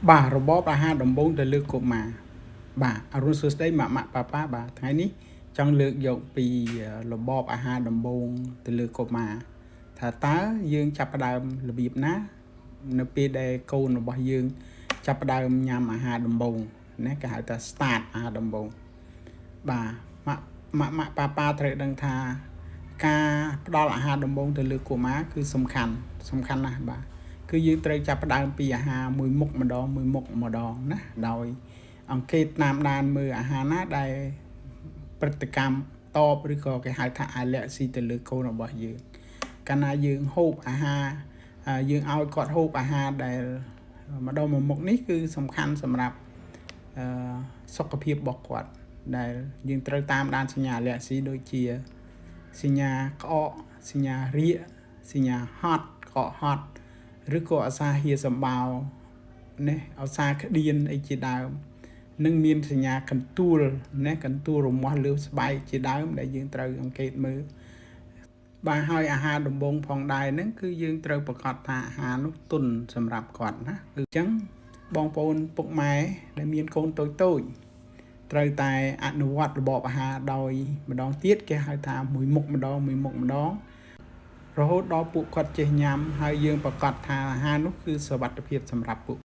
បាទរបបអាហារដំបូងទៅលើកុមារបាទអរុណសួស្តីម៉ាក់ម៉ាក់ប៉ាប៉ាបាទថ្ងៃនេះចង់លើកយកពីរបបអាហារដំបូងទៅលើកុមារថាតើយើងចាប់ផ្ដើមរបៀបណានៅពេលដែលកូនរបស់យើងចាប់ផ្ដើមញ៉ាំអាហារដំបូងណាគេហៅថា start អាហារដំបូងបាទម៉ាក់ម៉ាក់ម៉ាក់ប៉ាប៉ាត្រូវដឹងថាការផ្ដល់អាហារដំបូងទៅលើកុមារគឺសំខាន់សំខាន់ណាស់បាទគឺយើងត្រូវចាប់ផ្ដើមពីអាហារមួយមុខម្ដងមួយមុខម្ដងណាដោយអង្កេតតាមដានមើលអាហារណាដែលព្រឹត្តិកម្មតបឬក៏គេហៅថាអាឡែស៊ីទៅលើកូនរបស់យើងកាលណាយើងហូបអាហារយើងឲ្យគាត់ហូបអាហារដែលម្ដងមួយមុខនេះគឺសំខាន់សម្រាប់អឺសុខភាពរបស់គាត់ដែលយើងត្រូវតាមដានសញ្ញាអាឡែស៊ីដូចជាសញ្ញាក្អកសញ្ញារាកសញ្ញាហត់ក្អកហត់ឬក៏អាសាហៀសម្បោនេះអាសាក្តៀនអីជាដើមនឹងមានសញ្ញាកន្ទួលណាកន្ទួលរមាស់លើស្បែកជាដើមដែលយើងត្រូវអង្កេតមើលបាទហើយអាហារដំបូងផងដែរហ្នឹងគឺយើងត្រូវប្រកាសថាអាហារនោះទន់សម្រាប់គាត់ណាគឺអញ្ចឹងបងប្អូនពុកម៉ែដែលមានកូនតូចតូចត្រូវតែអនុវត្តរបបអាហារដោយម្ដងទៀតគេហៅថាមួយមុខម្ដងមួយមុខម្ដងរហូតដល់ពួកគាត់ចេះញ៉ាំហើយយើងប្រកាសថាអាហារនោះគឺសុវត្ថិភាពសម្រាប់ពួក